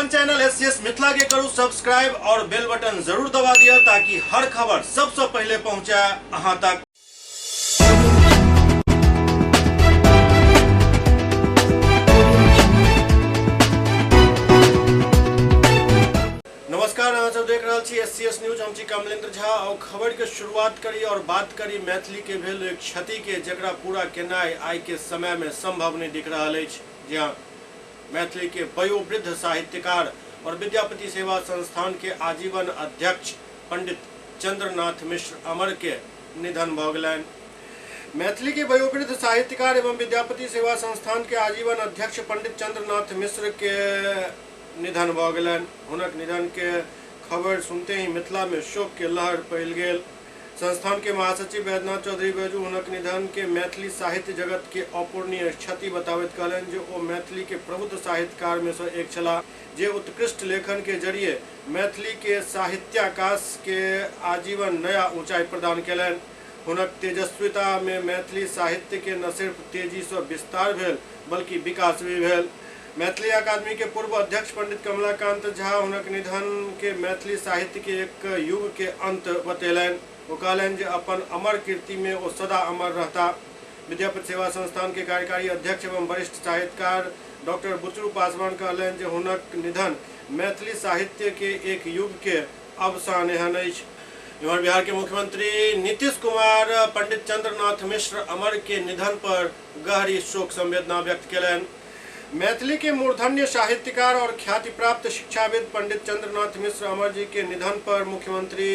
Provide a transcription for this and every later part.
अपन channel SCS Mithila के करू सब्सक्राइब और बेल बटन जरूर दबा दिया ताकि हर खबर सबसे पहले पहुंचे अहां तक। नमस्कार, अहाँ सब देख रहल छी एससीएस न्यूज। हम छी कमलेंद्र झा और खबर के शुरुआत करी और बात करी मैथिली के भेल एक क्षति के, जकरा पूरा केनाइ आइ के समय में संभव नहीं दिख रहल अछि। जी हाँ, मैथिली के वयोवृद्ध साहित्यकार और विद्यापति सेवा संस्थान के आजीवन अध्यक्ष पंडित चंद्रनाथ मिश्र अमर के निधन भ गेलनि। मैथिली के वयोवृद्ध साहित्यकार एवं विद्यापति सेवा संस्थान के आजीवन अध्यक्ष पंडित चंद्रनाथ मिश्र के निधन भ गेलनि। हुनक निधन के खबर सुनते ही मिथिला में शोक के लहर फैल गेल। संस्थान के महासचिव वैद्यनाथ चौधरी बैजू हुनक निधन के मैथिली साहित्य जगत के अपूरणीय क्षति बताबैत कहलनि जे ओ मैथिली के प्रबुद्ध साहित्यकार में से एक छलाह, जे उत्कृष्ट लेखन के जरिए मैथिली के साहित्याकाश के आजीवन नया ऊंचाई प्रदान केलनि। हुनक तेजस्विता में मैथिली साहित्य के न सिर्फ तेजी से विस्तार भेल बल्कि विकास भी भेल। मैथिली अकादमी के पूर्व अध्यक्ष पंडित कमलाकांत झा हुनक निधन के मैथिली साहित्य के एक युग के अंत बतेलनि। ओ कहलनि जे अपन अमर कीर्ति में ओ सदा अमर रहता। विद्यापति सेवा संस्थान के कार्यकारी अध्यक्ष एवं वरिष्ठ साहित्यकार डॉक्टर बुचरू पासवान कहलनि जे हुनक निधन मैथिली साहित्य के एक युग के अवसान एहन अछि। इम्हर बिहार के मुख्यमंत्री नीतीश कुमार पंडित चंद्रनाथ मिश्र अमर के निधन पर गहरी शोक संवेदना व्यक्त केलनि। मैथिली के मूर्धन्य साहित्यकार और ख्याति प्राप्त शिक्षाविद पंडित चंद्रनाथ मिश्र अमर जी के निधन पर मुख्यमंत्री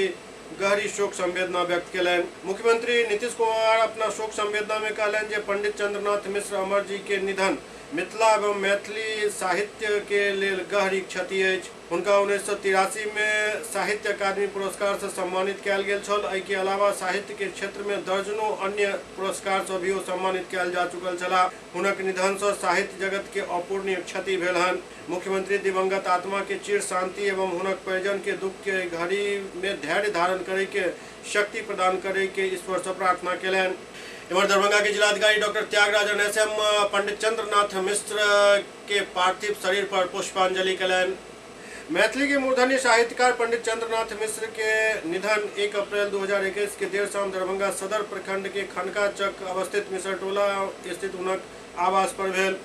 गहरी शोक संवेदना व्यक्त केलनि। मुख्यमंत्री नीतीश कुमार अपना शोक संवेदना में कहलनि जे पंडित चंद्रनाथ मिश्र अमर जी के निधन मिथिला एवं मैथिली साहित्य के लेल गहरी क्षति अछि। हुनका 1983 में साहित्य अकादमी पुरस्कार से सम्मानित कयल गेल छल। एहि के अलावा साहित्य के क्षेत्र में दर्जनों अन्य पुरस्कार से भी ओ सम्मानित कयल जा चुकल छलाह। हुनक निधन से साहित्य जगत के अपूरणीय क्षति भेल हन। मुख्यमंत्री दिवंगत आत्मा के चिर शांति एवं हुनक परिजन के दुख के घड़ी में धैर्य धारण करे के शक्ति प्रदान करे के ईश्वर से प्रार्थना केलनि। इम्हर दरभंगा के जिलाधिकारी डॉक्टर त्यागराजन एसएम पंडित चंद्रनाथ मिश्र के पार्थिव शरीर पर पुष्पांजलि केलनि। मैथिली के मूर्धन्य साहित्यकार पंडित चंद्रनाथ मिश्र के निधन 1 अप्रैल 2021 के देर शाम दरभंगा सदर प्रखंड के खनका चक अवस्थित मिसरटोला स्थित हुनक आवास पर भेल।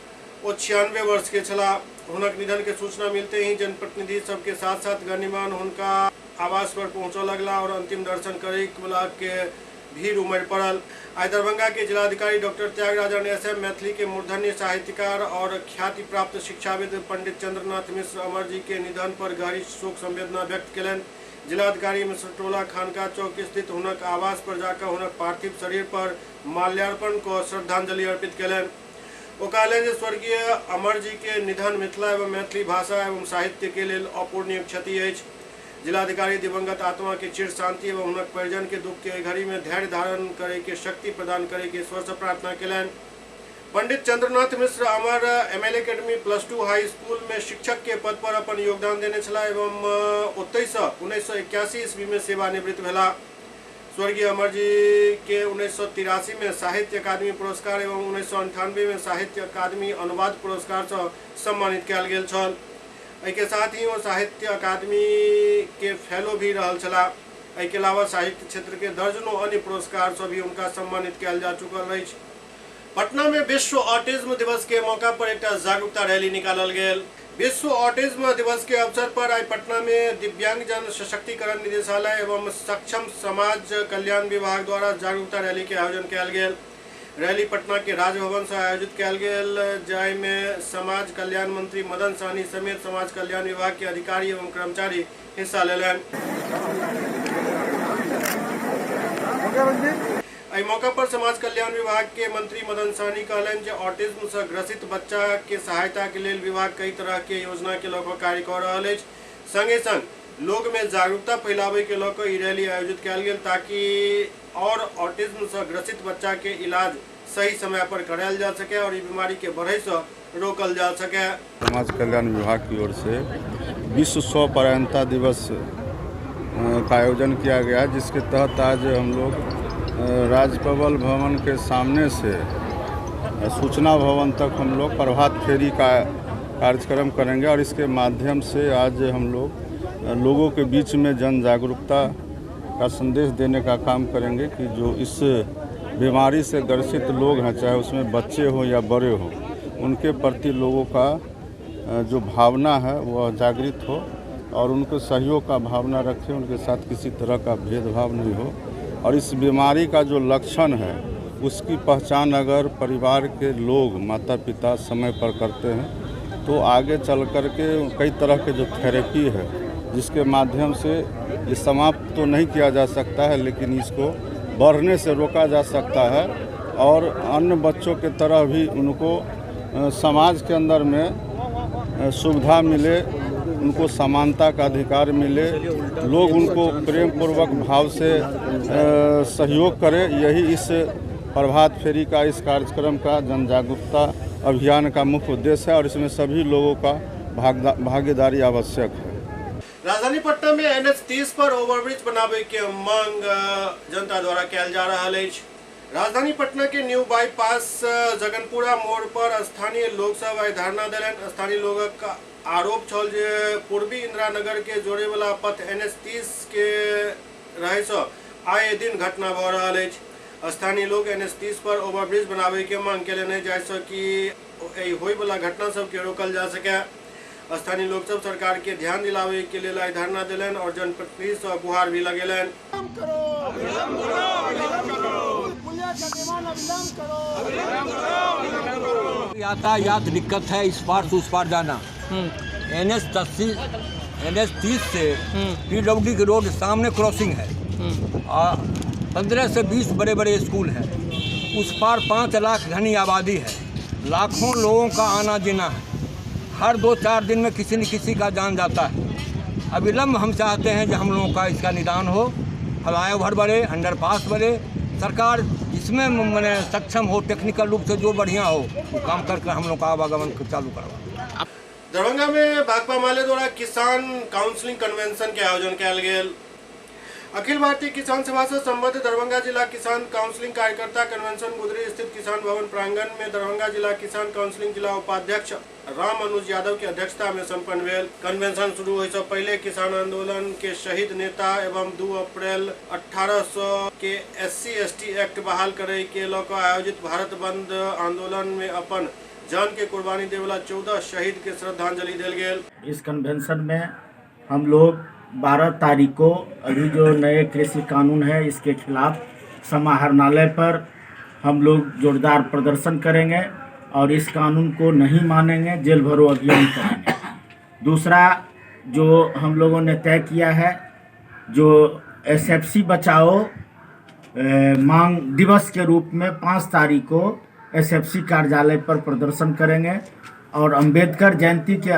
ओ 96 वर्ष के छलाह। हुनक निधन के सूचना मिलते ही जनप्रतिनिधि सबके साथ साथ गण्यमान्य हुनका आवास पर पहुंचऽ लगला और अंतिम दर्शन करे वाला के भीड़ उमड़ पड़ल। आइ दरभंगा के जिलाधिकारी डॉक्टर त्यागराजन एसएम मैथिली के मूर्धन्य साहित्यकार और ख्याति प्राप्त शिक्षाविद पंडित चंद्रनाथ मिश्र अमर जी के निधन पर गहरी शोक संवेदना व्यक्त केलनि। जिलाधिकारी मिश्रटोला खानका चौक स्थित हुनक आवास पर जाकर हुनक पार्थिव शरीर पर माल्यार्पण कऽ श्रद्धांजलि अर्पित केलनि। ओ कहलनि जे स्वर्गीय अमर जी के निधन मिथिला एवं मैथिली भाषा एवं साहित्य के लेल अपूरणीय क्षति अछि। जिलाधिकारी दिवंगत आत्मा के चिर शांति एवं हुनक परिजन के दुख के घड़ी में धैर्य धारण करे के शक्ति प्रदान करे के ईश्वर से प्रार्थना केलनि। पंडित चंद्रनाथ मिश्र अमर एमएल एकेडमी +2 हाई स्कूल में शिक्षक के पद पर अपन योगदान देने छलाह एवं ओतहि से 1981 ईस्वी में सेवानिवृत्त भेला। स्वर्गीय अमर जी के 1983 में साहित्य अकादमी पुरस्कार एवं 1998 में साहित्य अकादमी अनुवाद पुरस्कार से सम्मानित कयल गेल छल। एहि के साथ ही ओ साहित्य अकादमी के फेलो भी रहल छलाह। एहि के अलावा साहित्य क्षेत्र के दर्जनों अन्य पुरस्कार से भी उनका सम्मानित कयल जा चुकल अछि। पटना में विश्व ऑटिज्म दिवस के मौका पर एकटा जागरूकता रैली निकालल गेल। विश्व ऑटिज्म दिवस के अवसर पर आइ पटना में दिव्यांगजन सशक्तिकरण निदेशालय एवं सक्षम समाज कल्याण विभाग द्वारा जागरूकता रैली के आयोजन कयल गेल। रैली पटना के राजभवन से आयोजित कयल गेल, जाहि में समाज कल्याण मंत्री मदन सहनी समेत समाज कल्याण विभाग के अधिकारी एवं कर्मचारी हिस्सा लेलनि। एहि मौका पर समाज कल्याण विभाग के मंत्री मदन सहनी कहलनि जे ऑटिज्म से ग्रसित बच्चा के सहायता के लेल विभाग कई तरह के योजना के लऽ कऽ कार्य कऽ रहल अछि। संगे संग लोग में जागरूकता फैलाबै के लऽ कऽ ई रैली आयोजित कयल गेल ताकि और ऑटिज्म से ग्रसित बच्चा के इलाज सही समय पर करायल जा सके और ई बीमारी के बढ़े से रोकल जा सके। समाज कल्याण विभाग की ओर से विश्व स्वपरायणता दिवस का आयोजन किया गया, जिसके तहत आज हम लोग राजकमल भवन के सामने से सूचना भवन तक हम लोग प्रभात फेरी का कार्यक्रम करेंगे और इसके माध्यम से आज हम लोग लोगों के बीच में जन जागरूकता का संदेश देने का काम करेंगे कि जो इस बीमारी से ग्रसित लोग हैं, चाहे उसमें बच्चे हों या बड़े हों, उनके प्रति लोगों का जो भावना है वह जागृत हो और उनको सहयोग का भावना रखें, उनके साथ किसी तरह का भेदभाव नहीं हो। और इस बीमारी का जो लक्षण है उसकी पहचान अगर परिवार के लोग, माता पिता समय पर करते हैं तो आगे चल कर के कई तरह के जो थेरेपी है जिसके माध्यम से ये समाप्त तो नहीं किया जा सकता है, लेकिन इसको बढ़ने से रोका जा सकता है और अन्य बच्चों के तरह भी उनको समाज के अंदर में सुविधा मिले, उनको समानता का अधिकार मिले, लोग उनको प्रेम पूर्वक भाव से सहयोग करें। यही इस प्रभात फेरी का, इस कार्यक्रम का, जन जागरूकता अभियान का मुख्य उद्देश्य है और इसमें सभी लोगों का भागीदारी आवश्यक है। राजधानी पटना में NH 30 पर ओवरब्रिज बनावे के मांग जनता द्वारा कैल जा रहा है। राजधानी पटना के न्यू बाईपास जगनपुरा मोड़ पर स्थानीय लोग सब आइ धरना देलनि। स्थानीय लोगक आरोप छल जे पूर्वी इंदिरा नगर के जोड़े वाला पथ NH 30 के रहे से आए दिन घटना भ रहल अछि। स्थानीय लोग NH 30 पर ओवरब्रिज बनावे के मांग केलनि, जाहिसँ कि एहि होय वाला घटना सबके रोकल जा सके। स्थानीय लोग सब सरकार के ध्यान दिलावे के लिए आइ धरना देलनि और जनप्रतिनिधि से गुहार भी लगेलनि। यातायात दिक्कत है, इस पार से उस पार जाना। NH 30 से PWD की रोड सामने क्रॉसिंग है और 15 से 20 बड़े बड़े स्कूल हैं। उस पार 5 लाख घनी आबादी है, लाखों लोगों का आना जीना है। हर 2-4 दिन में किसी न किसी का जान जाता है। अविलंब हम चाहते हैं कि हम लोगों का इसका निदान हो, फ्लाईओवर बढ़े, अंडरपास बढ़े, सरकार इसमें मैंने सक्षम हो, टेक्निकल रूप से जो बढ़िया हो वो काम करके हम लोग का आवागमन चालू करवा। दरभंगा में भाकपा माले द्वारा किसान काउंसलिंग कन्वेंशन के आयोजन कयल गेल। अखिल भारतीय किसान सभा से संबद्ध दरभंगा जिला किसान काउंसलिंग कार्यकर्ता कन्वेंशन गुदरी स्थित किसान भवन प्रांगण में दरभंगा जिला किसान काउंसलिंग जिला उपाध्यक्ष राम अनुज यादव की अध्यक्षता में संपन्न भेल। कन्वेंशन शुरू होय से पहले किसान आंदोलन के शहीद नेता एवं 2 अप्रैल 1800 के SC/ST act बहाल करे के लऽ कऽ आयोजित भारत बंद आंदोलन में अपन जान के कुर्बानी देवला 14 शहीद के श्रद्धांजलि देल गेल। इस कन्वेंशन में हम लोग 12 तारीख को अभी जो नए कृषि कानून है इसके खिलाफ समाहरणालय पर हम लोग जोरदार प्रदर्शन करेंगे और इस कानून को नहीं मानेंगे, जेल भरो अभियान करेंगे। दूसरा जो हम लोगों ने तय किया है, जो SFC बचाओ मांग दिवस के रूप में 5 तारीख को SFC कार्यालय पर प्रदर्शन करेंगे और अम्बेडकर जयंती के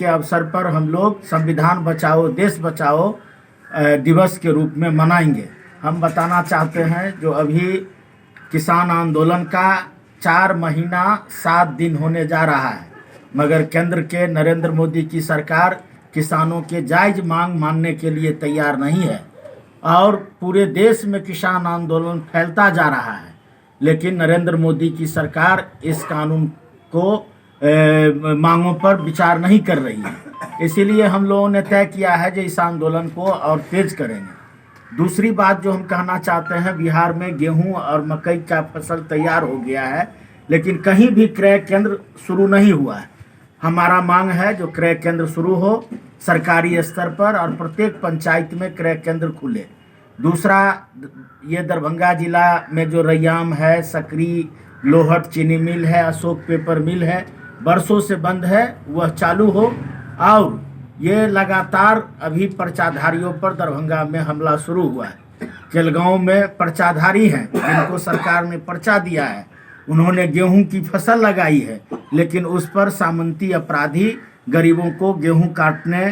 अवसर पर हम लोग संविधान बचाओ देश बचाओ दिवस के रूप में मनाएंगे। हम बताना चाहते हैं जो अभी किसान आंदोलन का 4 महीना 7 दिन होने जा रहा है, मगर केंद्र के नरेंद्र मोदी की सरकार किसानों के जायज़ मांग मानने के लिए तैयार नहीं है और पूरे देश में किसान आंदोलन फैलता जा रहा है, लेकिन नरेंद्र मोदी की सरकार इस कानून को मांगों पर विचार नहीं कर रही है। इसीलिए हम लोगों ने तय किया है कि इस आंदोलन को और तेज करेंगे। दूसरी बात जो हम कहना चाहते हैं, बिहार में गेहूं और मकई का फसल तैयार हो गया है, लेकिन कहीं भी क्रय केंद्र शुरू नहीं हुआ है। हमारा मांग है जो क्रय केंद्र शुरू हो सरकारी स्तर पर और प्रत्येक पंचायत में क्रय केंद्र खुले। दूसरा, ये दरभंगा जिला में जो रैयाम है, सकरी लोहट चीनी मिल है, अशोक पेपर मिल है, बरसों से बंद है, वह चालू हो। और ये लगातार अभी पर्चाधारियों पर दरभंगा में हमला शुरू हुआ है। केलगांव में पर्चाधारी हैं जिनको सरकार ने पर्चा दिया है, उन्होंने गेहूं की फसल लगाई है, लेकिन उस पर सामंती अपराधी गरीबों को गेहूं काटने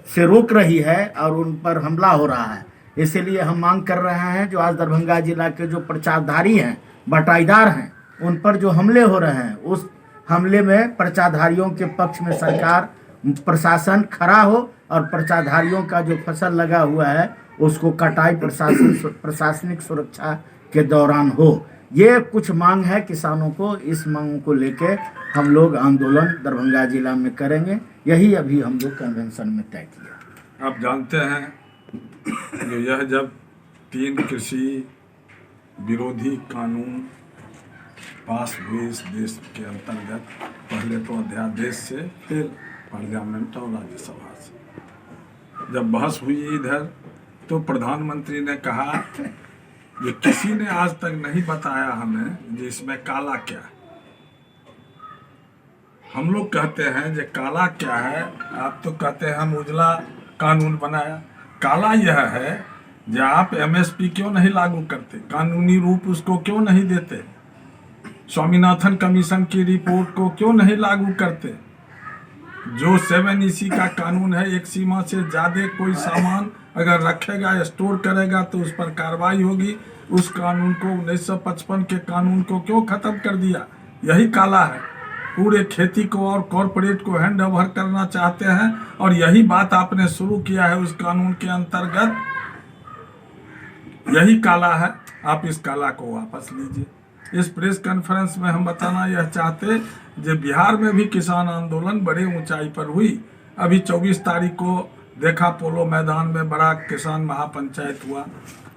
से रोक रही है और उन पर हमला हो रहा है। इसीलिए हम मांग कर रहे हैं जो आज दरभंगा जिला के जो पर्चाधारी हैं, बटाईदार हैं, उन पर जो हमले हो रहे हैं, उस हमले में पर्चाधारियों के पक्ष में सरकार प्रशासन खड़ा हो और पर्चाधारियों का जो फसल लगा हुआ है उसको कटाई प्रशासनिक सुरक्षा के दौरान हो। ये कुछ मांग है किसानों को। इस मांगों को लेके हम लोग आंदोलन दरभंगा जिला में करेंगे। यही अभी हम लोग कन्वेंशन में तय किया। आप जानते हैं जो यह जब 3 कृषि विरोधी कानून पास हुए इस देश के अंतर्गत, पहले तो अध्यादेश से, फिर पार्लियामेंट और राज्यसभा से जब बहस हुई इधर, तो प्रधानमंत्री ने कहा ये किसी ने आज तक नहीं बताया हमें कि इसमें काला क्या है। हम लोग कहते हैं जो काला क्या है, आप तो कहते हैं हम उजला कानून बनाया। काला यह है जो आप एमएसपी क्यों नहीं लागू करते, कानूनी रूप उसको क्यों नहीं देते, स्वामीनाथन कमीशन की रिपोर्ट को क्यों नहीं लागू करते, जो 7EC का कानून है, एक सीमा से ज़्यादा कोई सामान अगर रखेगा, स्टोर करेगा तो उस पर कार्रवाई होगी, उस कानून को 1955 के कानून को क्यों ख़त्म कर दिया? यही काला है। पूरे खेती को और कॉरपोरेट को हैंड ओवर करना चाहते हैं और यही बात आपने शुरू किया है उस कानून के अंतर्गत। यही काला है, आप इस काला को वापस लीजिए। इस प्रेस कॉन्फ्रेंस में हम बताना यह चाहते जो बिहार में भी किसान आंदोलन बड़े ऊंचाई पर हुई। अभी 24 तारीख को देखा पोलो मैदान में बड़ा किसान महापंचायत हुआ।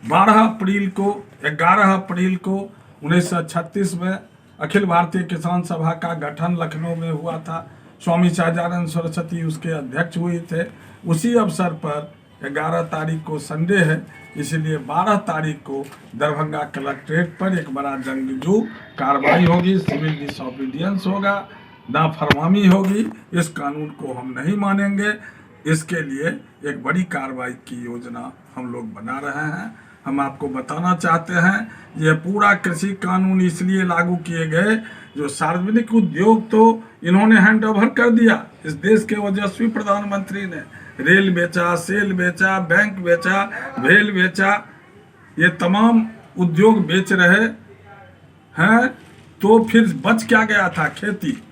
12 अप्रैल को, 11 अप्रैल को 1936 में अखिल भारतीय किसान सभा का गठन लखनऊ में हुआ था। स्वामी सहजानंद सरस्वती उसके अध्यक्ष हुए थे। उसी अवसर पर 11 तारीख को संडे है, इसलिए 12 तारीख को दरभंगा कलेक्ट्रेट पर एक बड़ा जंगजू कार्रवाई होगी, सिविल डिसोबीडियंस होगा, नाफरमानी होगी। इस कानून को हम नहीं मानेंगे। इसके लिए एक बड़ी कार्रवाई की योजना हम लोग बना रहे हैं। हम आपको बताना चाहते हैं ये पूरा कृषि कानून इसलिए लागू किए गए जो सार्वजनिक उद्योग तो इन्होंने हैंड ओवर कर दिया। इस देश के ओजस्वी प्रधानमंत्री ने रेल बेचा, सेल बेचा, बैंक बेचा, भेल बेचा, ये तमाम उद्योग बेच रहे हैं। तो फिर बच क्या गया था? खेती।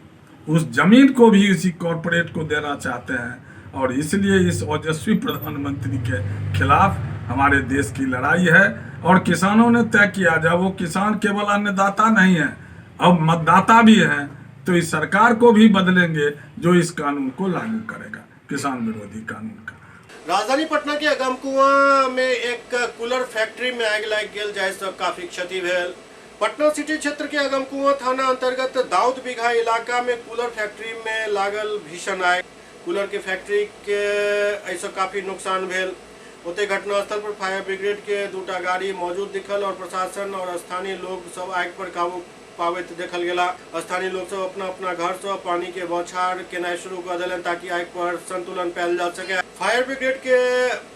उस जमीन को भी इसी कॉरपोरेट को देना चाहते हैं और इसलिए इस ओजस्वी प्रधानमंत्री के खिलाफ हमारे देश की लड़ाई है। और किसानों ने तय किया, जब वो किसान केवल अन्नदाता नहीं है, अब मतदाता भी हैं, तो इस सरकार को भी बदलेंगे जो इस कानून को लागू करेगा, किसान विरोधी कानून का। राजधानी पटना के अगमकुआं में एक कूलर फैक्ट्री में आगि लागि गेल, जाहिसँ काफी क्षति भेल। पटना सिटी क्षेत्र के अगमकुआं थाना अंतर्गत दाऊद बीघा इलाका में कूलर फैक्ट्री में लागल भीषण आगि। कूलर के फैक्ट्री के एहिसँ काफी नुकसान भेल। ओतहि घटनास्थल पर फायर ब्रिगेड के दूटा गाड़ी मौजूद दिखल और प्रशासन और स्थानीय लोग सब आगि पर काबू पाबैत देखल गेला। स्थानीय लोग सब अपना अपना घर से पानी के बौछार केनाइ शुरू कर देलनि ताकि आगि पर संतुलन पायल जा सके। फायर ब्रिगेड के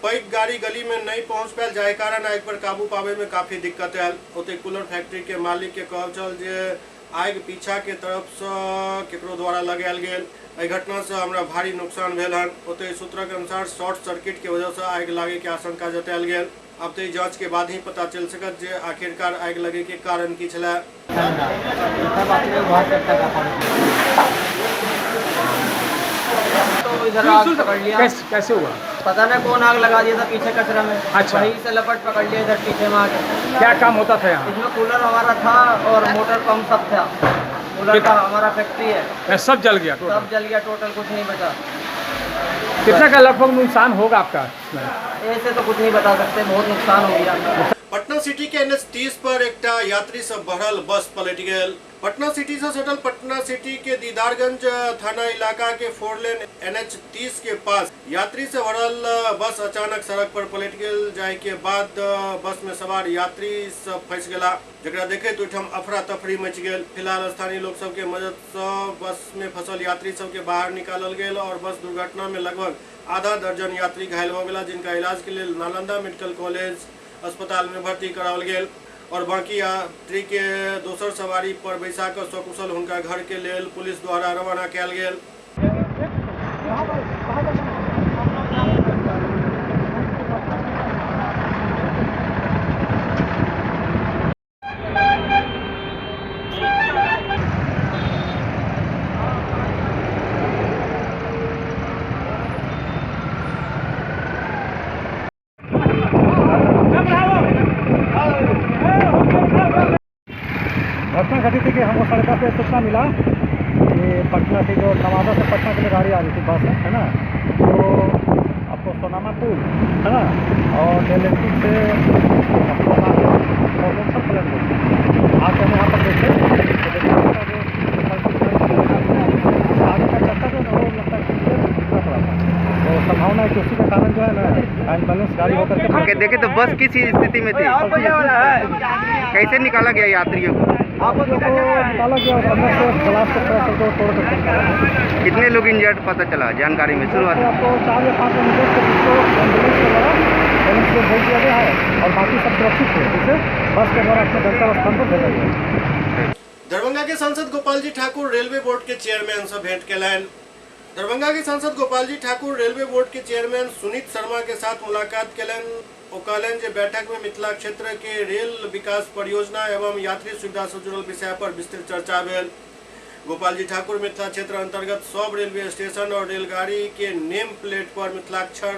पैघ गाड़ी गली में नहीं पहुंच पायल, जाहि कारण आगि पर काबू पाबे में काफी दिक्कत आयल। ओतहि कूलर फैक्ट्री के मालिक के कहब छल जे आगि पीछा के तरफ से केकरो द्वारा लगायल गेल। एहि घटना से हमरा भारी नुकसान भेल हन। ओतहि सूत्रक अनुसार शॉर्ट सर्किट के वजह से आगि लागे के आशंका जतायल गेल। अब तो जांच के बाद ही पता चल सकत जे आखिरकार आगि लगे के कारण की छला। तो इधर आग पकड़ लिया। कैसे हुआ? पता नहीं कौन आग लगा दिया था पीछे कचरा में। अच्छा। वहीं से लपट पकड़ लिया इधर पीछे में आके। क्या काम होता था यहाँ? इसमें कूलर हमारा था और मोटर पंप सब था। कूलर का हमारा फैक्ट्री है। सब जल गया टोटल? सब जल गया टोटल, कुछ नहीं बचा। कितना का लगभग नुकसान होगा आपका? ऐसे तो कुछ नहीं बता सकते, बहुत नुकसान हो गया। पटना सिटी के NH 30 पर एकटा यात्री से भरल बस पलटि गेल। पटना सिटी से सटल पटना सिटी के दीदारगंज थाना इलाका के 4 लेन NH 30 के पास यात्री से भरल बस अचानक सड़क पर पलटि गेल, जाहि के बाद बस में सवार यात्री सब फंसि गेला, जकरा देखैत ओहिठाम अफरा तफरी मचि गेल। फिलहाल स्थानीय लोक सबके मदद से बस में फसल यात्री सबके बाहर निकालल गेल और बस दुर्घटना में लगभग आधा दर्जन यात्री घायल हो गेला, जिनका इलाज के लेल नालंदा मेडिकल कॉलेज अस्पताल में भर्ती कराओल गेल और बाकी यात्री के दोसर सवारी पर बैसा कऽ सकुशल हुनका घर के लेल पुलिस द्वारा रवाना कयल गेल। घटना घटी थी कि हमको 10:30 बजे सूचना मिला कि पटना के लिए गाड़ी आ रही थी, बस है ना, तो आपको सोनामा पुल है ना और एल से आपको आगे प्रॉब्लम था प्लान आके हम यहाँ पर देखे तो देखा जो आगे का चक्कर जो है वो लगता है पड़ा था, तो संभावना है कि उसी के कारण जो है ना अनबैलेंस गाड़ी होकर के। देखे तो बस किस स्थिति में थी, कैसे निकाला गया यात्रियों को? निकाला गया और अंदर से ग्लास को थोड़ा सा तोड़ करके निकाला। कितने लोग इंजर्ड पता चला जानकारी में? शुरुआत आपको 4 या 5 लोग इंजर्ड थे, जिसको एम्बुलेंस के द्वारा एम्बुलेंस को भेज दिया गया है और बाकी सब सुरक्षित थे, जिसे बस के द्वारा अपने गंतव्य स्थान पर भेजा गया। दरभंगा के सांसद गोपाल जी ठाकुर रेलवे बोर्ड के चेयरमैन से भेंट केलनि। दरभंगा के सांसद गोपाल जी ठाकुर रेलवे बोर्ड के चेयरमैन सुनीत शर्मा के साथ मुलाकात केलनि। ओ कहलनि जे बैठक में मिथिला क्षेत्र के रेल विकास परियोजना एवं यात्री सुविधा से जुड़ल विषय पर विस्तृत चर्चा भेल। गोपाल जी ठाकुर मिथिला क्षेत्र अंतर्गत सब रेलवे स्टेशन और रेलगाड़ी के नेम प्लेट पर मिथिलाक्षर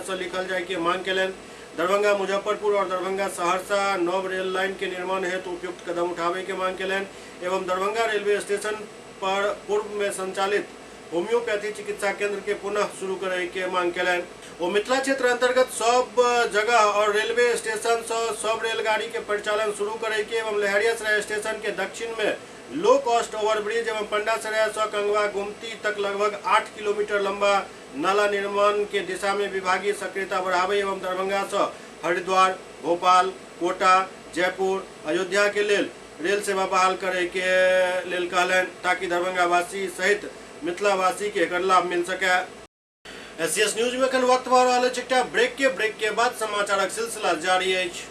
से लिखल जाय के मांग केलनि। दरभंगा मुजफ्फरपुर और दरभंगा सहरसा नव रेल लाइन के निर्माण हेतु उपयुक्त कदम उठावे के मांग केलनि एवं दरभंगा रेलवे स्टेशन पर पूर्व में संचालित होम्योपैथी चिकित्सा केंद्र के पुनः शुरू करे के मांग केलनि। ओ मिथिला क्षेत्र अंतर्गत सब जगह और रेलवे स्टेशन से सब रेलगाड़ी के परिचालन शुरू करे के एवं लहरियासराय स्टेशन के दक्षिण में लो कॉस्ट ओवरब्रिज एवं पंडासराय से कंगवा गुमती तक लगभग 8 किलोमीटर लंबा नाला निर्माण के दिशा में विभागीय सक्रियता बढ़ावे एवं दरभंगा से हरिद्वार, भोपाल, कोटा, जयपुर, अयोध्या के लेल रेल सेवा बहाल करे के लेल कहलनि ताकि दरभंगावासी सहित मिथिलावासी के एकर लाभ मिल सके। एससीएस न्यूज में एखन वक्त भऽ रहल अछि एकटा ब्रेक के बाद समाचारक सिलसिला जारी अछि।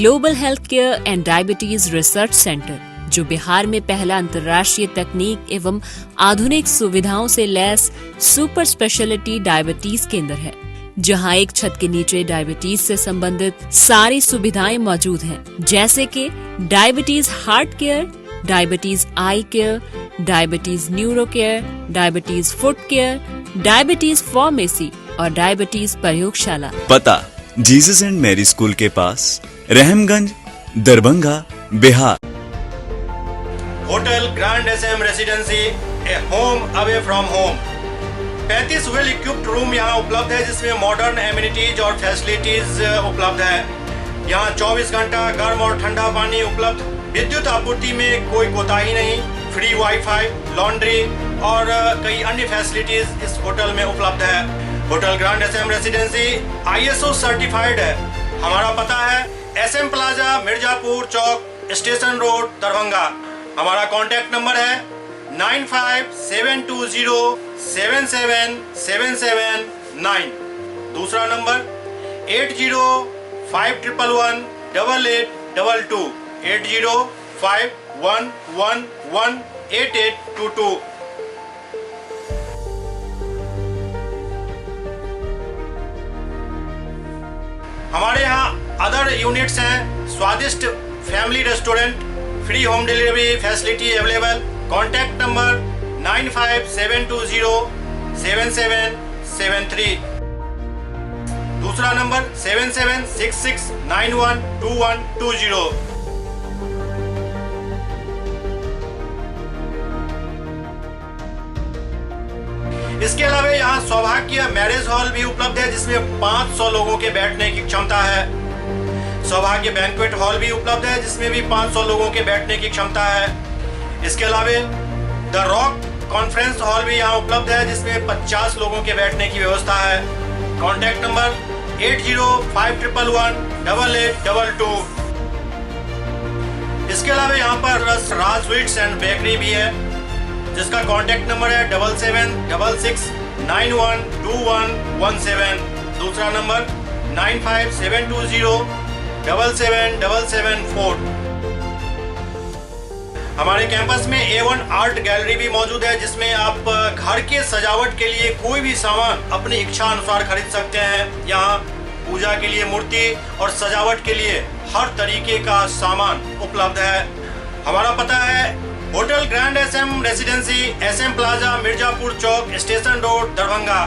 Global health care and diabetes research centre, जो बिहार में पहला अंतर्राष्ट्रीय तकनीक एवं आधुनिक सुविधाओं से लैस सुपर स्पेशलिटी डायबिटीज केंद्र है, जहां एक छत के नीचे डायबिटीज से संबंधित सारी सुविधाएं मौजूद हैं, जैसे कि diabetes heart care, diabetes eye care, diabetes neuro care, diabetes foot care, diabetes pharmacy और डायबिटीज प्रयोगशाला। पता जीसस एंड मैरी स्कूल के पास, Rahamganj, Darbhanga, Bihar. Hotel grand S M residency, a home away from home. 35 well equipped room यहाँ उपलब्ध है, जिसमें modern amenities और facilities उपलब्ध है। यहाँ 24 घंटा गर्म और ठंडा पानी उपलब्ध, विद्युत आपूर्ति में कोई कोताही नहीं, फ्री वाईफाई, लॉन्ड्री और कई अन्य फैसिलिटीज इस होटल में उपलब्ध है। Hotel grand S M residency ISO certified है। हमारा पता है एस एम प्लाजा, मिर्जापुर चौक, स्टेशन रोड, दरभंगा। हमारा कॉन्टैक्ट नंबर है 9572077779। दूसरा नंबर 8051118822, 8051118822। हमारे यहाँ अदर यूनिट्स हैं, स्वादिष्ट family restaurant, free home delivery facility available. Contact number 9572077773। दूसरा नंबर 7766912120। इसके अलावा यहाँ सौभाग्य मैरिज हॉल भी उपलब्ध है, जिसमें 500 लोगों के बैठने की क्षमता है। सौभाग्य बैंक्वेट हॉल भी उपलब्ध है, जिसमें भी 500 लोगों के बैठने की क्षमता है। इसके अलावा the rock conference hall भी यहाँ उपलब्ध है, जिसमें 50 लोगों के बैठने की व्यवस्था है। Contact number 8051118822। इसके अलावा यहाँ पर राज स्वीट्स एंड बेकरी भी है, जिसका कॉन्टैक्ट नंबर है 7766912117। दूसरा नंबर 9572077774। हमारे कैंपस में A1 art gallery भी मौजूद है, जिसमें आप घर के सजावट के लिए कोई भी सामान अपनी इच्छा अनुसार खरीद सकते हैं। यहाँ पूजा के लिए मूर्ति और सजावट के लिए हर तरीके का सामान उपलब्ध है। हमारा पता है hotel grand S M residency, S M plaza, Mirzapur Chowk, station road, Darbhanga.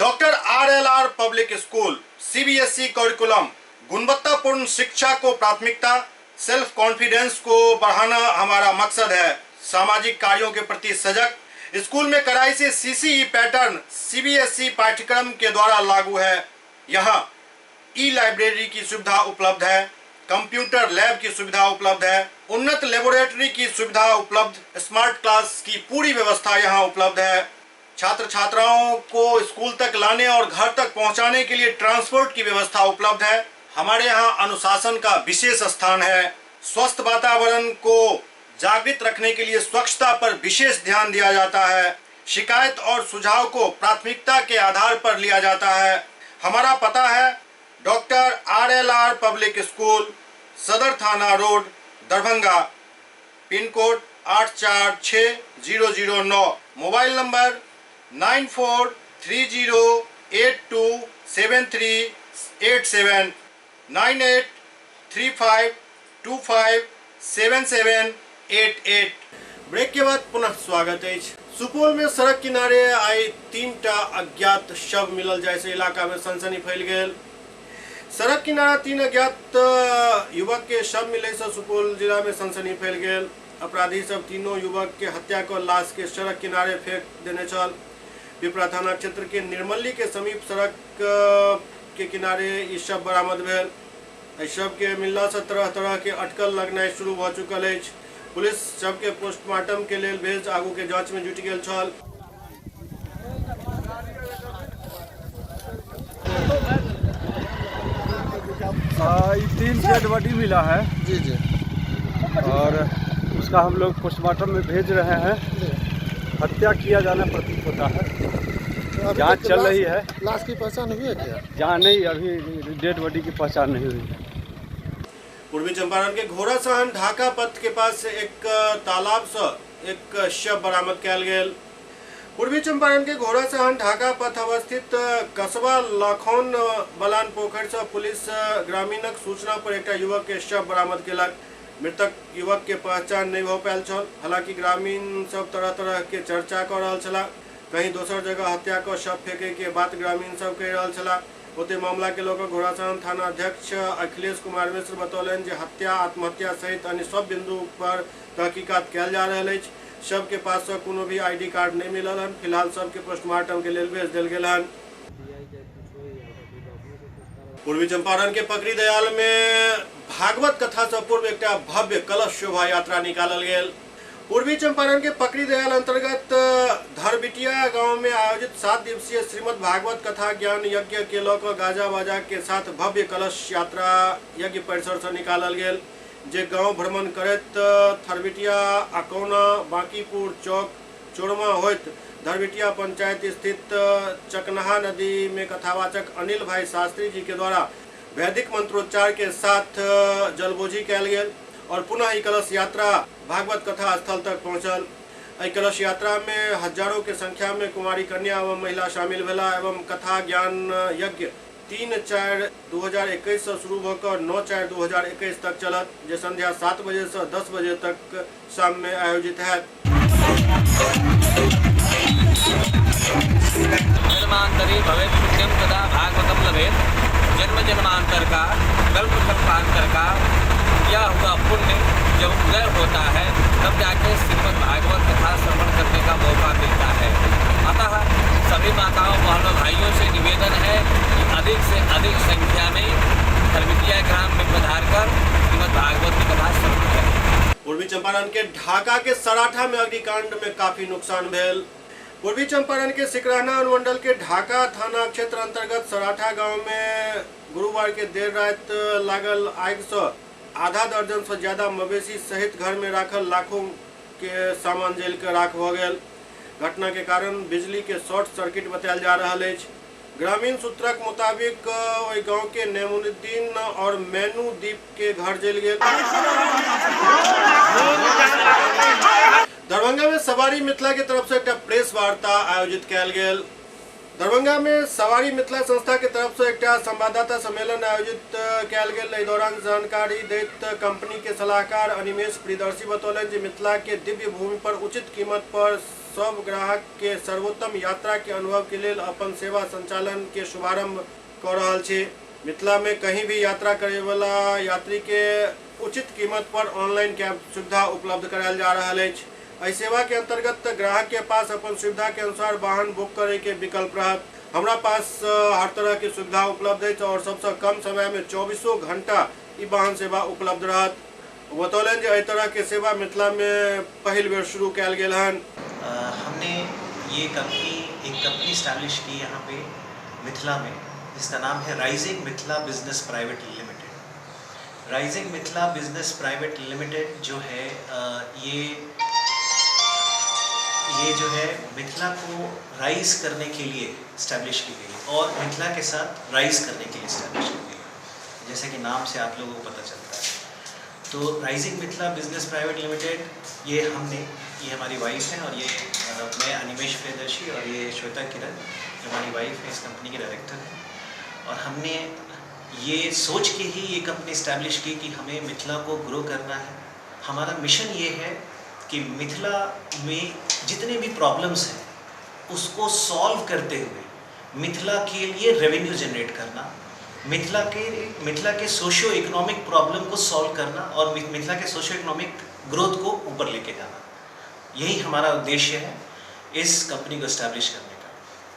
Doctor RLR public school, CBSE curriculum, गुणवत्तापूर्ण शिक्षा को प्राथमिकता, सेल्फ कॉन्फिडेंस को बढ़ाना हमारा मकसद है। सामाजिक कार्यों के प्रति सजग, स्कूल में कड़ाई से सीसीई पैटर्न सीबीएसई पाठ्यक्रम के द्वारा लागू है। यहाँ ई लाइब्रेरी की सुविधा उपलब्ध है, कंप्यूटर लैब की सुविधा उपलब्ध है, उन्नत लेबोरेटरी की सुविधा उपलब्ध, स्मार्ट क्लास की पूरी व्यवस्था यहाँ उपलब्ध है। छात्र छात्राओं को स्कूल तक लाने और घर तक पहुँचाने के लिए ट्रांसपोर्ट की व्यवस्था उपलब्ध है। हमारे यहाँ अनुशासन का विशेष स्थान है। स्वस्थ वातावरण को जागृत रखने के लिए स्वच्छता पर विशेष ध्यान दिया जाता है। शिकायत और सुझाव को प्राथमिकता के आधार पर लिया जाता है। हमारा पता है doctor RLR public school, Sadar थाना road, Darbhanga, pin code 846009, mobile number 9430827387, 9835257788। Break के बाद पुनः स्वागत है। सुपौल में सड़क किनारे आई 3टा अज्ञात शव मिलल जाय से इलाका में सनसनी फैल गेल। सड़क किनारा 3 अज्ञात युवक के शव मिले से सुपौल जिला में सनसनी फैल गेल। अपराधी सब तीनों युवक के हत्या कर लाश के सड़क किनारे फेंक देने छल। पिपरा थाना क्षेत्र के निर्मली के समीप सड़क के किनारे ई शव बरामद भेल। एहि शव के मिलला से तरह तरह के अटकल लगनाइ शुरू भ चुकल अछि। पुलिस शव के पोस्टमार्टम के लेल भेज आगू के जांच में जुटि गेल छल। 3 डेड बॉडी मिला है जी जी, और उसका हम लोग पोस्टमार्टम में भेज रहे हैं। हत्या किया जाना प्रतीत होता है। तो जांच चल रही है। लाश की पहचान हुई है क्या? जांच नहीं, अभी डेड बॉडी की पहचान नहीं हुई है। पूर्वी चंपारण के घोड़ासहन ढाका पथ के पास एक तालाब से एक शव बरामद कयल गेल। पूर्वी चंपारण के घोड़ासहन ढाका पथ अवस्थित कस्बा लाखौन बलान पोखर से पुलिस ग्रामीणक सूचना पर एकटा युवक के शव बरामद केलक। मृतक युवक के पहचान नहीं भ पायल छल। हालांकि ग्रामीण सब तरह तरह के चर्चा कर रहल छलाह। कहीं दोसर जगह हत्या क शव फेंके के बात ग्रामीण सब कहि रहल छलाह। ओते मामला के लऽ कऽ घोड़ासहन थाना अध्यक्ष अखिलेश कुमार मिश्र बतौलनि जे हत्या, आत्महत्या सहित अन्य सब बिंदु पर तहकीकात कयल जा रहल अछि। शव के पास से कोनो भी आईडी कार्ड नहीं मिलल हन। फिलहाल सबके पोस्टमार्टम के लेल भेज देल गेल हन। पूर्वी चंपारण के पकड़ी दयाल में भागवत कथा से पूर्व एकटा भव्य कलश शोभा यात्रा निकालल गेल। पूर्वी चंपारण के पकड़ी दयाल अंतर्गत धरबिटिया गांव में आयोजित 7 दिवसीय श्रीमद् भागवत कथा ज्ञान यज्ञ के लऽ कऽ गाजा बाजा के साथ भव्य कलश यात्रा यज्ञ परिसर से निकालल गेल, जे गांव भ्रमण करैत थरबिटिया, अकौना, बांकीपुर चौक, चोरमा होइत धरबिटिया पंचायत स्थित चकनहा नदी में कथावाचक अनिल भाई शास्त्री जी के द्वारा वैदिक मंत्रोच्चार के साथ जलबोझी कयल गेल और पुनः ई कलश यात्रा भागवत कथा स्थल तक पहुँचल। एहि कलश यात्रा में हजारों के संख्या में कुमारी कन्या एवं महिला शामिल भेला एवं कथा ज्ञान यज्ञ 3/4/2021 से शुरू होकर 9/4/2021 तक चलत, जे संध्या 7 बजे से 10 बजे तक शाम में आयोजित है। जन्मांतरे भवेत् पुण्यं तदा भागवतम लभेत्। जन्म जन्मांतर का कल्प कल्पांतर का किया हुआ पुण्य जब उदय होता है तब जाके श्रीमद् भागवत कथा श्रवण करने का मौका मिलता है। अतः सभी माताओं बहनों भाइयों से निवेदन है कि अधिक से अधिक संख्या में धर्मतिया ग्राम में पधारकर श्रीमद् भागवत की कथा श्रवण करें। पूर्वी चंपारण के ढाका के सराठा में अग्निकांड में काफी नुकसान भेल। पूर्वी चंपारण के सिकराना अनुमंडल के ढाका थाना क्षेत्र अंतर्गत सराठा गांव में गुरुवार के देर रात लागल आगि से आधा दर्जन से ज्यादा मवेशी सहित घर में राखल लाखों के सामान जल के राख भ गेल। घटना के कारण बिजली के शॉर्ट सर्किट बतायल जा रहा अछि। ग्रामीण सूत्रक मुताबिक ओहि गांव के नेमुद्दीन और मैनू दीप के घर जल गेल। दरभंगा में सवारी मिथिला के तरफ से एक प्रेस वार्ता आयोजित कयल गेल। दरभंगा में सवारी मिथिला संस्था के तरफ से एक संवाददाता सम्मेलन आयोजित कयल गेल। एहि दौरान जानकारी दैत कंपनी के सलाहकार अनिमेश प्रियदर्शी बतौलनि जे मिथिला के दिव्य भूमि पर उचित कीमत पर सब ग्राहक के सर्वोत्तम यात्रा के अनुभव के लेल अपन सेवा संचालन के शुभारंभ क रहल छी। मिथिला में कहीं भी यात्रा करे वाला यात्री के उचित कीमत पर ऑनलाइन कैब सुविधा उपलब्ध करायल जा रहल अछि। एहि सेवा के अंतर्गत ग्राहक के पास अपन सुविधा के अनुसार वाहन बुक करे के विकल्प रहत। हमरा पास हर तरह के सुविधा उपलब्ध अछि और सबसे कम समय में 24 घंटा ई वाहन सेवा उपलब्ध रहत। बतौलनि जे एहि तरह के सेवा मिथिला में पहिल बेर शुरू कयल गेल हन। हमने ये कंपनी एक कंपनी स्टैब्लिश की यहाँ पे मिथिला में, जिसका नाम है Rising Mithila Business Private Limited. Rising Mithila Business Private Limited जो है ये जो है मिथिला को राइज करने के लिए इस्टेब्लिश की गई और मिथिला के साथ राइज करने के लिए इस्टेब्लिश की गई, जैसे कि नाम से आप लोगों को पता चलता है। तो Rising Mithila Business Private Limited ये हमने, ये हमारी वाइफ है और ये मैं अनिमेश प्रियदर्शी और ये श्वेता किरण हमारी वाइफ है, इस कंपनी के डायरेक्टर हैं। और हमने ये सोच के ही ये कंपनी इस्टेब्लिश की कि हमें मिथिला को ग्रो करना है। हमारा मिशन ये है कि मिथिला में जितने भी प्रॉब्लम्स हैं उसको सॉल्व करते हुए मिथिला के लिए रेवेन्यू जनरेट करना, मिथिला के सोशियो इकोनॉमिक प्रॉब्लम को सॉल्व करना और मिथिला के सोशियो इकोनॉमिक ग्रोथ को ऊपर लेके जाना, यही हमारा उद्देश्य है इस कंपनी को इस्टेब्लिश करने का।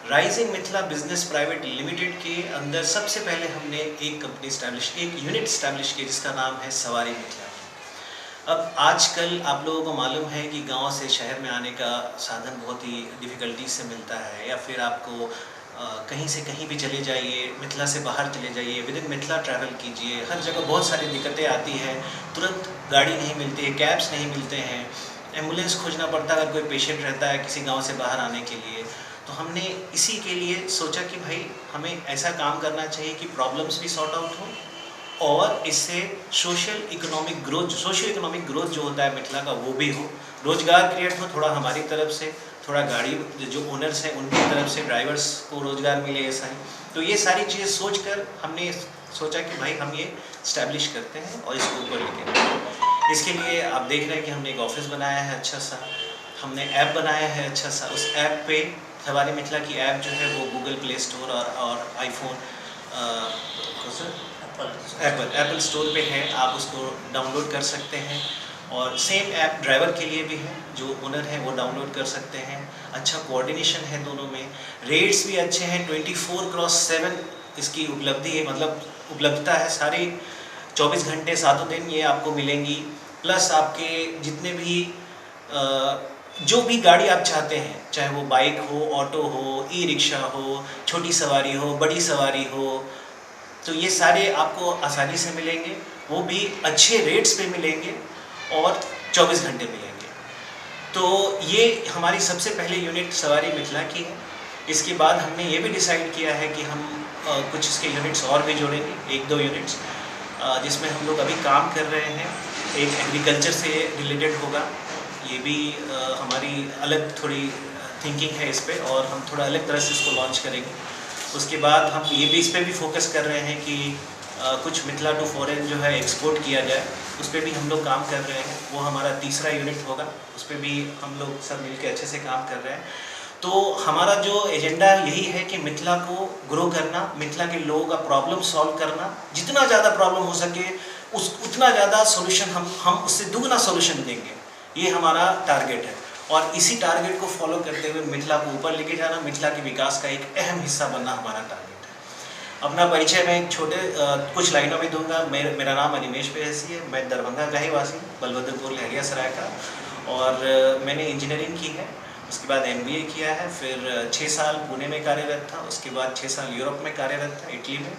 Rising Mithila Business Private Limited के अंदर सबसे पहले हमने एक कंपनी इस्टेब्लिश, एक यूनिट इस्टेब्लिश की जिसका नाम है सवारी मिथिला। अब आजकल आप लोगों को मालूम है कि गांव से शहर में आने का साधन बहुत ही डिफ़िकल्टी से मिलता है, या फिर आपको कहीं से कहीं भी चले जाइए, मिथिला से बाहर चले जाइए, विद इन मिथिला ट्रैवल कीजिए, हर जगह बहुत सारी दिक्कतें आती हैं। तुरंत गाड़ी नहीं मिलती है, कैब्स नहीं मिलते हैं, एम्बुलेंस खोजना पड़ता है अगर कोई पेशेंट रहता है किसी गाँव से बाहर आने के लिए। तो हमने इसी के लिए सोचा कि भाई हमें ऐसा काम करना चाहिए कि प्रॉब्लम्स भी सॉर्ट आउट हो और इससे सोशल इकोनॉमिक ग्रोथ जो होता है मिथिला का वो भी हो, रोज़गार क्रिएट हो, थोड़ा हमारी तरफ से, थोड़ा गाड़ी जो ओनर्स हैं उनकी तरफ से ड्राइवर्स को रोज़गार मिले, ऐसा ही। तो ये सारी चीज़ें सोच कर हमने सोचा कि भाई हम ये इस्टेब्लिश करते हैं और इसको ऊपर लेके जाते हैं। इसके लिए आप देख रहे हैं कि हमने एक ऑफिस बनाया है अच्छा सा, हमने ऐप बनाया है अच्छा सा। उस ऐप पे सवारी मिथिला की ऐप जो है वो गूगल प्ले स्टोर और आईफोन एप्पल स्टोर पे है, आप उसको डाउनलोड कर सकते हैं। और सेम ऐप ड्राइवर के लिए भी है, जो ओनर है वो डाउनलोड कर सकते हैं। अच्छा कोऑर्डिनेशन है दोनों में, रेट्स भी अच्छे हैं, 24/7 इसकी उपलब्धि है, मतलब उपलब्धता है, सारे 24 घंटे सातों दिन ये आपको मिलेंगी। प्लस आपके जितने भी जो भी गाड़ी आप चाहते हैं, चाहे वो बाइक हो, ऑटो हो, ई रिक्शा हो, छोटी सवारी हो, बड़ी सवारी हो, तो ये सारे आपको आसानी से मिलेंगे, वो भी अच्छे रेट्स पे मिलेंगे और 24 घंटे मिलेंगे। तो ये हमारी सबसे पहले यूनिट सवारी मिथिला की है। इसके बाद हमने ये भी डिसाइड किया है कि हम कुछ इसके यूनिट्स और भी जोड़ेंगे, 1-2 यूनिट्स जिसमें हम लोग अभी काम कर रहे हैं। एक एग्रीकल्चर से रिलेटेड होगा, ये भी हमारी अलग थोड़ी थिंकिंग है इस पर और हम थोड़ा अलग तरह से इसको लॉन्च करेंगे। उसके बाद हम ये भी इस पर भी फोकस कर रहे हैं कि कुछ मिथिला टू फॉरेन जो है एक्सपोर्ट किया जाए, उस पर भी हम लोग काम कर रहे हैं। वो हमारा तीसरा यूनिट होगा, उस पर भी हम लोग सब मिलकर अच्छे से काम कर रहे हैं। तो हमारा जो एजेंडा यही है कि मिथिला को ग्रो करना, मिथिला के लोगों का प्रॉब्लम सॉल्व करना, जितना ज़्यादा प्रॉब्लम हो सके उस उतना ज़्यादा सॉल्यूशन हम उससे दुगना सॉल्यूशन देंगे, ये हमारा टारगेट है। और इसी टारगेट को फॉलो करते हुए मिथिला को ऊपर लेके जाना, मिथिला के विकास का एक अहम हिस्सा बनना हमारा टारगेट है। अपना परिचय मैं एक छोटे कुछ लाइनों में दूंगा। मेरा नाम अनिमेश प्रियदर्शी है, मैं दरभंगा का ही वासी हूँ, बलभद्रपुर लहरियासराय का, और मैंने इंजीनियरिंग की है, उसके बाद MBA किया है, फिर 6 साल पुणे में कार्यरत था, उसके बाद 6 साल यूरोप में कार्यरत था, इटली में,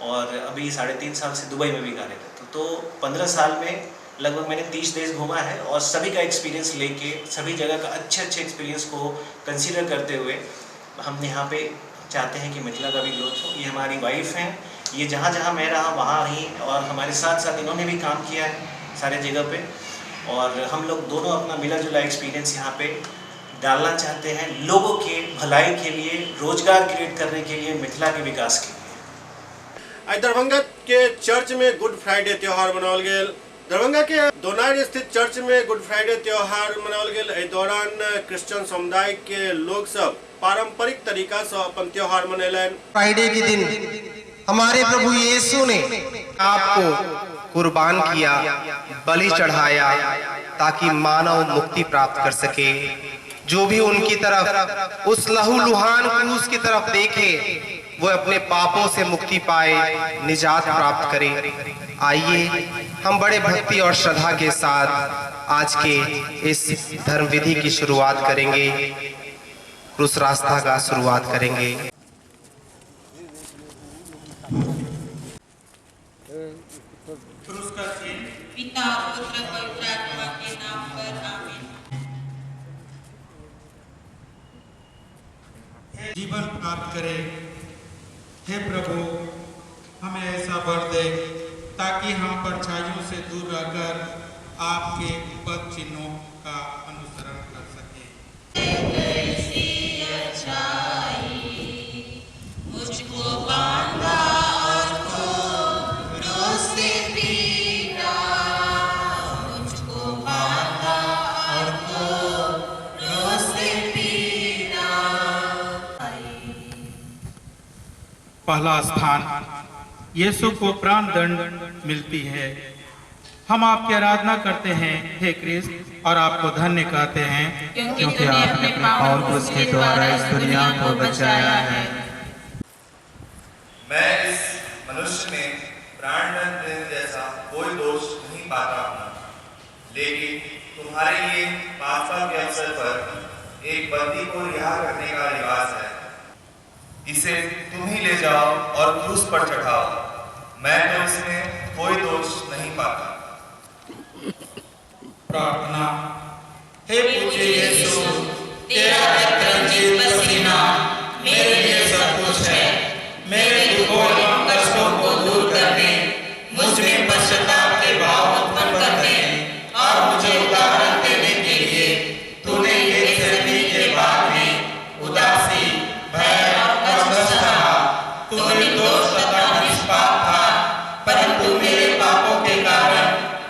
और अभी 3.5 साल से दुबई में भी कार्यरत हूँ। तो 15 साल में लगभग मैंने 30 देश घूमा है और सभी का एक्सपीरियंस लेके, सभी जगह का अच्छे अच्छे एक्सपीरियंस को कंसीडर करते हुए हम यहाँ पे चाहते हैं कि मिथिला का भी ग्रोथ हो। ये हमारी वाइफ हैं, ये जहाँ जहाँ मैं रहा वहाँ रही और हमारे साथ साथ इन्होंने भी काम किया है सारे जगह पे, और हम लोग दोनों अपना मिला जुला एक्सपीरियंस यहाँ पे डालना चाहते हैं लोगों के भलाई के लिए, रोजगार क्रिएट करने के लिए, मिथिला के विकास के लिए। आइ दरभंगा के चर्च में गुड फ्राइडे त्योहार मनाओल गेल। दरभंगा के दोनार स्थित चर्च में गुड फ्राइडे त्योहार मनाओल गेल। एहि दौरान क्रिश्चियन समुदाय के लोग सब पारंपरिक तरीका से अपन त्योहार मनेलनि। फ्राइडे के दिन हमारे प्रभु यीशु ने आपको कुर्बान किया, बलि चढ़ाया, ताकि मानव मुक्ति प्राप्त कर सके। जो भी उनकी तरफ, उस लहू लुहान क्रूस की तरफ देखे, वो अपने पापों से मुक्ति पाए, निजात प्राप्त करे। आइए हम बड़े भक्ति और श्रद्धा के साथ आज के इस धर्म विधि की शुरुआत करेंगे, क्रूस रास्ता का शुरुआत करेंगे। पिता पुत्र पवित्र आत्मा के नाम पर आमीन। जीवन प्राप्त करे। हे प्रभु, हमें ऐसा वर दे ताकि हम परछाइयों से दूर रहकर आपके पद चिन्हों का अनुसरण कर सकें। मुझको बांधा और क्रूस से पीटा, मुझको बांधा और क्रूस से पीटा। पहला स्थान, यीशु को प्राण दंड मिलती है। हम आपकी आराधना करते हैं हे क्रिस्त, और आपको धन्य कहते हैं, क्योंकि आपने अपने पावन क्रूस के द्वारा इस दुनिया को बचाया है। मैं इस मनुष्य में प्राणदंड देने जैसा कोई दोष नहीं पाता हूँ, लेकिन तुम्हारे लिए पास्का के अवसर पर एक बंदी को रिहा करने का रिवाज है। इसे तुम ही ले जाओ और क्रूस पर चढ़ाओ, मैं तो इसमें कोई दोष नहीं पाता। प्रार्थना। हे पूज्य यीशु, तेरा रक्तरंजित पसीना मेरे लिए सब कुछ है। मेरे दुखों एवं कष्टों को दूर करने, मुझ में पश्चाताप के भाव उत्पन्न करने और मुझे उदाहरण देने के लिए तूने गेतसेमनी के बाग में उदासी, भय और कष्ट सहा। तू निर्दोष तथा निष्पाप था, परंतु मेरे पापों के कारण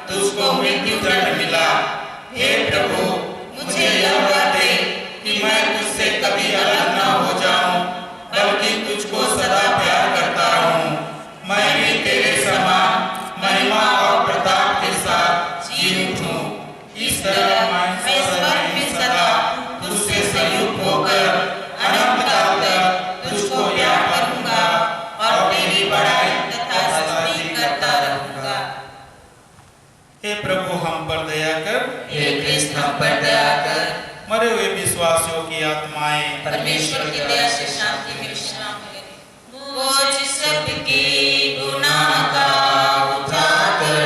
तुझको मृत्यु दंड मिला। हे प्रभु, मुझे यह वर दे कि मैं तुझसे कभी अलग न हो जाऊं, बल्कि तुझको सदा प्यार करता रहूं। मैं भी तेरे समान महिमा और प्रताप के साथ जी उठूं। इस तरह मैं स्वर्ग में सदा तुझसे संयुक्त होकर अनंत काल तक तुझको प्यार करूंगा और तेरी बड़ाई तथा स्तुति करता रहूंगा। हे प्रभु, हम पर दया कर। हे क्रिस्त, हम पर दया कर। मरे हुए विश्वासियों की आत्माएं परमेश्वर की दया से शांति में विश्राम करें। बोझ सबके गुनाह का उठाकर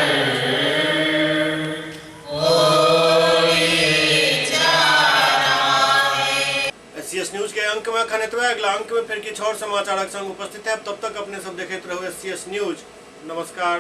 वो ले जा रहा है। एससीएस न्यूज के अंक में अखन एतबे। अगला अंक में फिर किछु और समाचारक संग उपस्थित है। तब तक अपने सब देखैत रहू एससीएस न्यूज। नमस्कार।